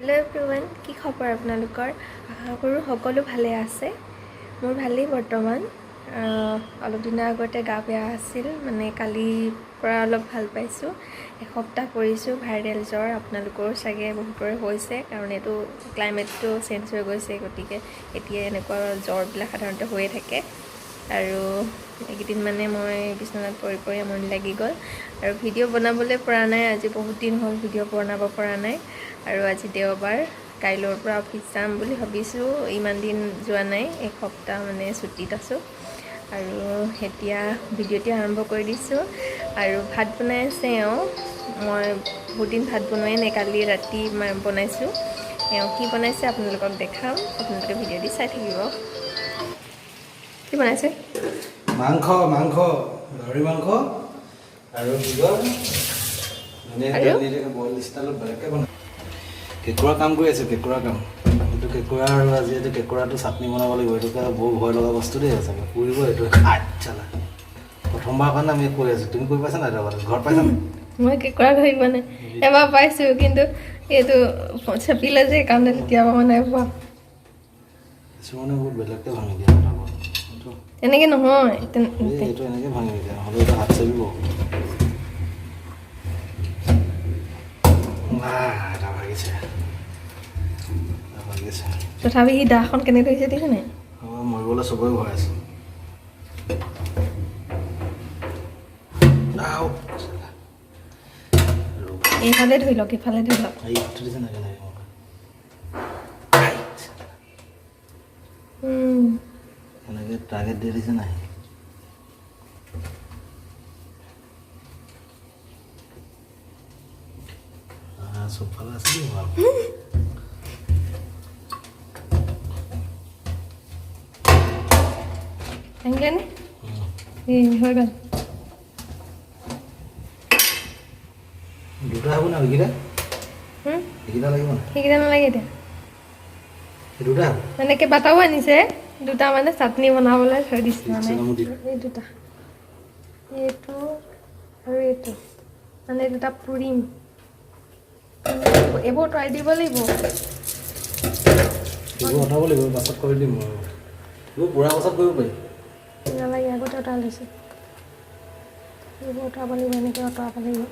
Hello' everyone, কি খবৰ আপোনালোকৰ? আশা কৰোঁ সকলো ভালে আছে। মোৰ ভালেই বৰ্তমান। অলপ দিনৰ আগতে গা বেয়া আছিল, মানে কালিৰ পৰা অলপ ভাল পাইছোঁ। এসপ্তাহ পৰিছোঁ ভাইৰেল জ্বৰ। আপোনালোকৰো চাগে বহুতৰে হৈছে, কাৰণ এইটো ক্লাইমেটটো চেঞ্জ হৈ গৈছে, গতিকে এতিয়া এনেকুৱা জ্বৰবিলাক সাধাৰণতে হৈয়ে থাকে। আৰু এইকেইদিন মানে মই বিচনাত পৰি পৰি আমনি লাগি গ'ল আৰু ভিডিঅ' বনাবলৈ পৰা নাই। আজি বহুত দিন হ'ল ভিডিঅ' বনাব পৰা নাই। আৰু আজি দেওবাৰ, কাইলৈৰ পৰা অফিচ যাম বুলি ভাবিছোঁ। ইমান দিন যোৱা নাই, এসপ্তাহ মানে ছুটীত আছোঁ। আৰু এতিয়া ভিডিঅ'টি আৰম্ভ কৰি দিছোঁ। আৰু ভাত বনাই আছে এওঁ। মই বহুত দিন ভাত বনোৱাই নাই, কালি ৰাতি মই বনাইছোঁ। এওঁ কি বনাইছে আপোনালোকক দেখাম, আপোনালোকে ভিডিঅ'টি চাই থাকিব। কি বনাইছে? মাংস, মাংস, গাহৰি মাংস আৰু কি কয় মানে আৰু? তেল নিদিয়াকৈ বইল ষ্টাইলত বেলেগকৈ বনাই। কেঁকুৰা কাম কৰি আছোঁ, কেঁকুৰা কাম। এইটো কেঁকুৰা আৰু আজি এইটো কেঁকুৰাটো চাটনি বনাব লাগিব। এইটো বৰ ভয় লগা বস্তু দেই, সঁচাকৈ পুৰিব এইটো। আচ্ছা, প্ৰথমবাৰ কাৰণে আমি কৰি আছোঁ। তুমি কৰি পাইছা নাই এইটো আগতে? ঘৰত পাইছা নাই? মই কেঁকুৰা ধৰি পোৱা নাই। এবাৰ পাইছোঁ, কিন্তু এইটো চেপিলে যে, সেইকাৰণে তেতিয়াৰ পৰা নাই পোৱা। কিছুমানে বহুত বেলেগকৈ ভাঙি দিয়ে কথাবোৰ। এইটো তেনেকৈ নহয়। এই এইটো এনেকৈ ভাঙি দিয়ে, নহ'লে এইটো হাত চেপিব। এটা ভাগিছে, এটা ভাগিছে। তথাপি সি দাখন কেনেকৈ ধৰিছে দেখিছে নাই? অঁ, মৰিবলৈ চবৰে ভয় আছে। আও, চালা। ৰ'বা। এইফালে ধৰি লওক, এইফালে ধৰি লওক। এইটো দিছে নাই কেনেকৈ মোক? আই, চালা। কেনেকৈ টাৰ্গেট দি দিছে নাই। চবফালে আছে দেই মাল। ভাঙিলে নে? এই হৈ গ'ল। দুটা হ'ব না এইকেইটা? হুম? এইকেইটা লাগিব নাই? সেইকেইটা নালাগে এতিয়া। এই দুটা হ'ব। মানে কেইবাটাও আনিছে, দুটা মানে চাটনি বনাবলৈ থৈ দিছে মানে। দিছে, দি। এই দুটা, এইটো আৰু এইটো, মানে এই দুটা পুৰিম। এইবোৰ ট্ৰাই দিব লাগিব। এইবোৰ অঁতাব লাগিব, পাছত কৰি দিম মই। এইবোৰ পুৰা পাছত কৰিব পাৰি। নালাগে, আগতে অঁতৰাই লৈছোঁ। এইবোৰ অঁতৰাব লাগিব, এনেকৈ অঁতৰাব লাগিব।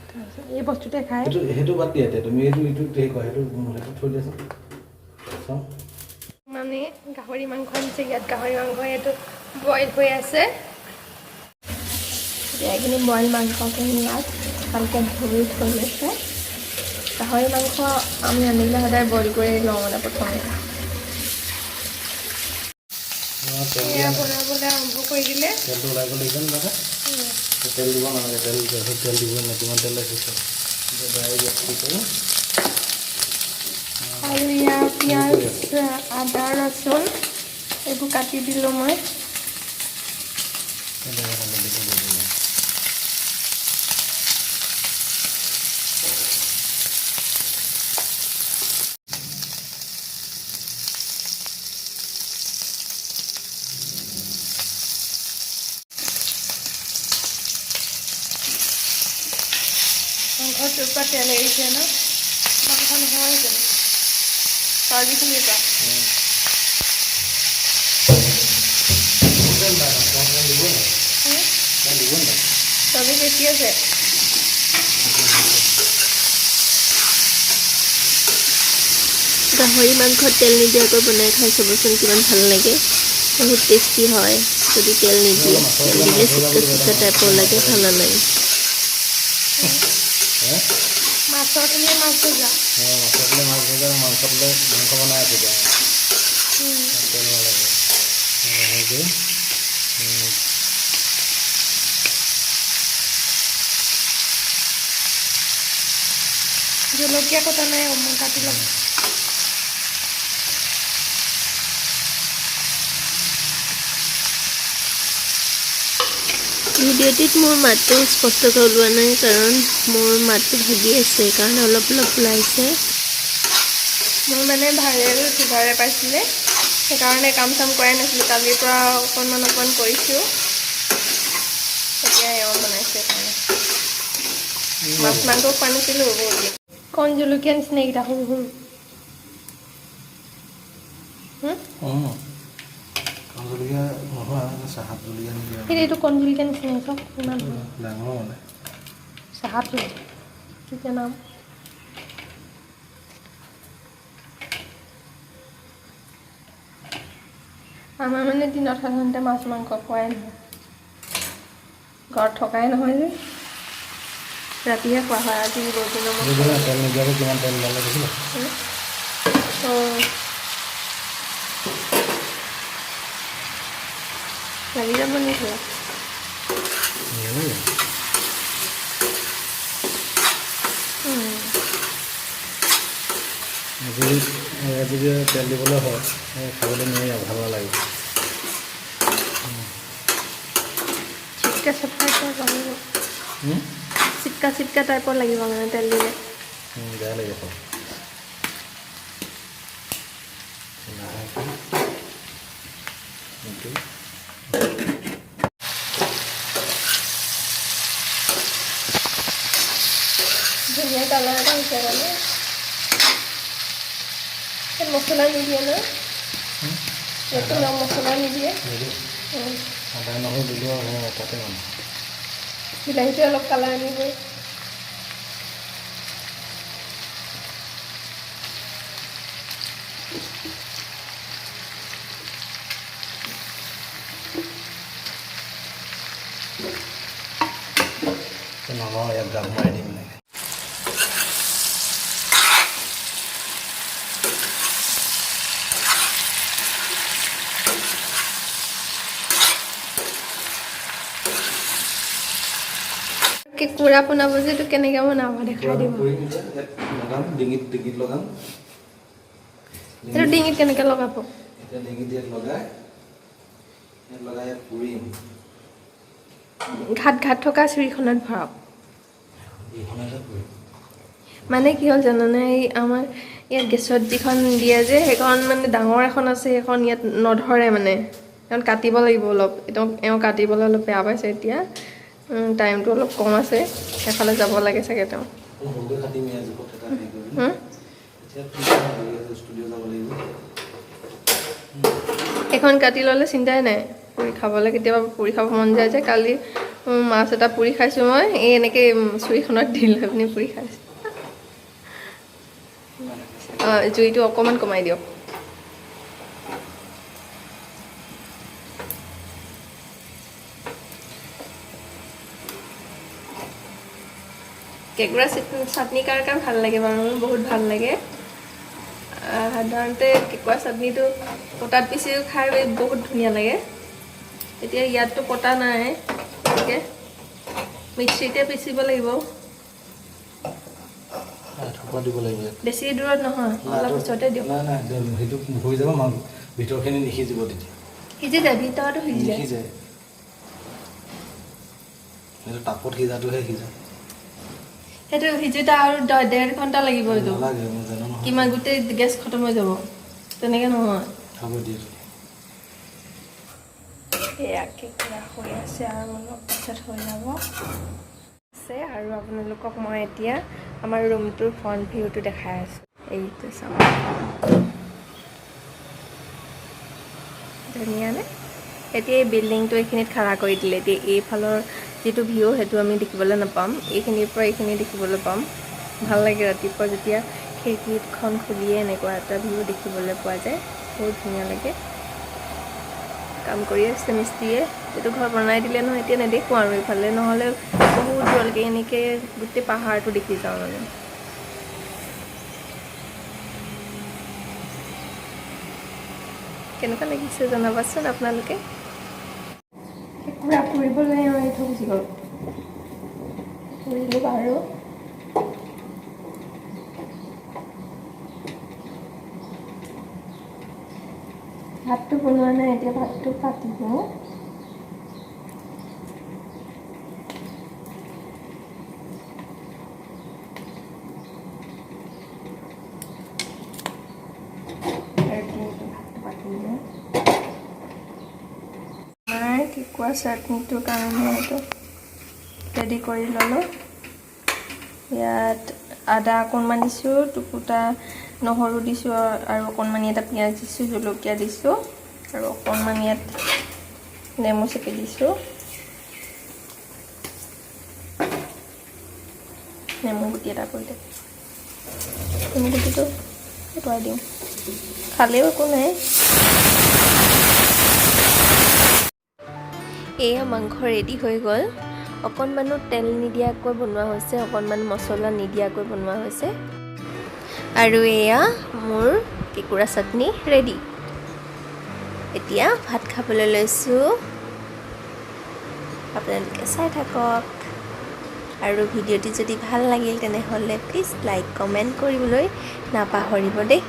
তাৰপিছত এই বস্তুটোৱে খায়। সেইটো বাদ দিয়া এতিয়া। তুমি এইটো এইটো হেৰি কৰা, সেইটো থৈ দিয়াচোন, চাওঁ। মানে গাহৰি মাংস আনিছে ইয়াত। গাহৰি মাংস এইটো বইল হৈ আছে। এতিয়া এইখিনি বইল মাংসখিনি ইয়াত ভালকৈ ধুই থৈ লৈছে। গাহৰি মাংস আমি আনিলে সদায় বইল কৰি লওঁ মানে প্ৰথমে। অঁ, তেল এয়া দিয়া নাই। বনাবলৈ আৰম্ভ কৰি দিলে। তেলটো ওলাই গ'ল, দেখিছা নে তাতে? তেল দিব নালাগে। তেল তেল দিব নাই, কিমান তেল ৰাখিছোঁ। এতিয়া ডাইৰেক্ট ইয়াত কি কৰিম? আৰু ইয়াৰ পিঁয়াজ, আদা, ৰচুন এইবোৰ কাটি দিলোঁ মই। হালধিটো দি দিলোঁ। মাংসটোৰ পৰা তেল এৰিছে ন? মাংস নহয় জানো, চৰ্বিখিনিৰ পৰা। তেল নাই, তেল দিব নাই? তেল দিব নাই? চৰ্বি বেছি আছে। গাহৰি মাংস তেল নিদিয়াকৈ বনাই খাই চাবচোন, কিমান ভাল লাগে। বহুত টেষ্টি হয় যদি তেল নিদিয়ে। তেল দিলে চুকা চুকা টাইপৰ লাগে, ভাল নালাগে। হে? মাছৰ তেলে মাছ ভজা। অঁ, মাছৰ তেলে মাছ ভজা আৰু মাংস তেলে মাংস বনাই আছোঁ এতিয়া। তেল নালাগে লাহেকৈ। জলকীয়া কটা নাই, মই কাটি ল'ম। ভিডিঅ'টিত মোৰ মাতটো স্পষ্টকৈ ওলোৱা নাই, কাৰণ মোৰ মাতটো ভাগি আছে, সেইকাৰণে অলপ অলপ ওলাইছে। মোৰ মানে ভাইৰেল ফিভাৰে পাইছিলে, সেইকাৰণে কাম চাম কৰাই নাছিলোঁ। কালিৰ পৰা অকণমান অকণমান কৰিছোঁ। এতিয়া এওঁ বনাইছে, সেইকাৰণে মাছ মাংস খোৱা নাছিলোঁ বহুত দিন। কণ জলকীয়া নিচিনা এইকেইটা সৰু সৰু। অঁ, কণ জলকীয়া নহয়, চাহাব জলকীয়া নেকি? সেইটো এইটো কণ জলকীয়া নিচিনা, চব ইমান ডাঙৰ মানে। চাহাব জলকীয়া নাম। আমাৰ মানে দিনত সাধাৰণতে মাছ মাংস খোৱাই নহয়, ঘৰত থকাই নহয় যে, ৰাতিহে খোৱা হয়। আজি বহুত দিনৰ মূৰত। তেল নিদিয়াকৈ কিমান তেল ওলালে দেখিলা? অঁ, লাগি যাব নেকি? নালাগে। আজি আজি যে তেল দিবলৈ হয়, খাবলৈ নোৱাৰি আৰু, ভাল নালাগে। চিটকা চিটকা টাইপৰ লাগিব। চিটকা চিটকা টাইপৰ লাগিব মানে তেল দিলে। বেয়া লাগে খাব। লাহেকৈ এইটো। ধুনীয়া কালাৰ এটা হৈছে মানে। ইয়াত মছলা নিদিয়ে ন? ইয়াততো মছলা নিদিয়ে। নিদিয়ে। আদা নহৰু দিলেও আৰু তাতে মানে। বিলাহীটোৱে অলপ কালাৰ আনিবই। নলওঁ, ইয়াত গাপ মাৰি দিম এনেকৈ। কেঁকুৰা বনাব যে, এইটো কেনেকৈ বনাব দেখাই দিব। কৰিম এতিয়া, ইয়াত লগাম, ডিঙিত ডিঙিত লগাম। এইটো ডিঙিত কেনেকৈ লগাব? এতিয়া ডিঙিত ইয়াত লগাই, ইয়াত লগাই ইয়াত পুৰিম। ঘাট ঘাট থকা চুৰিখনত ভৰাওক। এইখনতে পুৰিম। মানে কি হ'ল জানানে, এই আমাৰ ইয়াত গেছত যিখন দিয়ে যে, সেইখন মানে ডাঙৰ এখন আছে, সেইখন ইয়াত নধৰে মানে, সেইখন কাটিব লাগিব অলপ। এতিয়া এওঁ কাটিবলৈ অলপ বেয়া পাইছে। এতিয়া টাইমটো অলপ কম আছে, সেইফালে যাব লাগে চাগে তেওঁ। সৰুকৈ কাটিম, ইয়াৰ জোখত এটা হেৰি কৰিম। এতিয়া ষ্টুডিঅ' যাব লাগিব। সেইখন কাটি ল'লে চিন্তাই নাই পুৰি খাবলৈ। কেতিয়াবা পুৰি খাব মন যায় যে, কালি মাছ এটা পুৰি খাইছোঁ মই, এই এনেকৈ চুৰিখনত দি লৈ পিনি পুৰি খাইছোঁ। অঁ, জুইটো অকণমান কমাই দিয়ক। কেঁকুৰা চাটনি কাৰ কাৰ ভাল লাগে বাৰু? মোৰ বহুত ভাল লাগে। সাধাৰণতে কেঁকুৰা চাটনিটো পটাত পিচিও খাই বহুত ধুনীয়া লাগে। এতিয়া ইয়াততো পটা নাই, গতিকে মিক্সিতে পিচিব লাগিব। থোপা দিব লাগিব। বেছি দূৰত নহয়, অলপ ওচৰতে দিয়ক। নাই নাই, সেইটো হৈ যাব, মাংস ভিতৰখিনি নিসিজিব তেতিয়া। সিজি যায়, ভিতৰতো সিজি যায়। নিসিজে, সেইটো তাপত সিজাটোহে সিজে। সেইটো সিজোতে আৰু 1.5 ঘণ্টা লাগিব এইটো। নালাগে, মই জানো নহয়। কিমান গোটেই গেছ খতম হৈ যাব, তেনেকৈ নহয়। হ'ব দিয়ে। এয়া কেঁকুৰা হৈ আছে আৰু অলপ পিছত হৈ যাব আছে। আৰু আপোনালোকক মই এতিয়া আমাৰ ৰুমটোৰ ফ্ৰণ্ট ভিউটো দেখাই আছোঁ। এইটো চাওক, ধুনীয়া নে? এতিয়া এই বিল্ডিংটো এইখিনিত খাৰা কৰি দিলে, এতিয়া এইফালৰ যিটো ভিউ সেইটো আমি দেখিবলৈ নাপাম, এইখিনিৰ পৰা এইখিনি দেখিবলৈ পাম। ভাল লাগে ৰাতিপুৱা যেতিয়া খিৰিকীখন খুলিয়ে এনেকুৱা এটা ভিউ দেখিবলৈ পোৱা যায়, বহুত ধুনীয়া লাগে। কাম কৰি আছে মিস্ত্ৰীয়ে। এইটো ঘৰ বনাই দিলে নহয়, এতিয়া নেদেখোঁ আৰু এইফালে, নহ'লে বহুত দূৰলৈকে এনেকৈ গোটেই পাহাৰটো দেখি যাওঁ মানে। কেনেকুৱা লাগিছে জনাবাচোন আপোনালোকে। কেঁকুৰা পুৰিবলৈ এওঁ থৈ গুচি গ'ল, পুৰিলোঁ বাৰু। ভাতটো বনোৱা নাই, এতিয়া ভাতটো পাতিব। ভাতটো পাতিলে আমাৰ কেঁকুৰা চাটনিটোৰ কাৰণে এইটো ৰেডি কৰি ল'লোঁ। ইয়াত আদা অকণমান দিছোঁ, 2 ফুটা নহৰু দিছোঁ আৰু অকণমান এটা পিঁয়াজ দিছোঁ, জলকীয়া দিছোঁ আৰু অকণমান ইয়াত নেমু চেপি দিছোঁ। নেমু গুটি এটা পৰিলে, নেমু গুটিটো আঁতৰাই দিওঁ। খালেও একো নাই। এয়া মাংস ৰেডি হৈ গ'ল। অকণমানো তেল নিদিয়াকৈ বনোৱা হৈছে, অকণমান মছলা নিদিয়াকৈ বনোৱা হৈছে। আৰু এয়া মোৰ কেঁকুৰা চাটনি ৰেডি। এতিয়া ভাত খাবলৈ লৈছোঁ। আপোনালোকে চাই থাকক আৰু ভিডিঅ'টি যদি ভাল লাগিল, তেনেহ'লে প্লিজ লাইক, কমেণ্ট কৰিবলৈ নাপাহৰিব দেই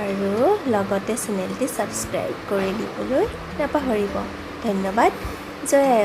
আৰু লগতে চেনেলটি ছাবস্ক্ৰাইব কৰি দিবলৈ নাপাহৰিব। ধন্যবাদ। জয় আই।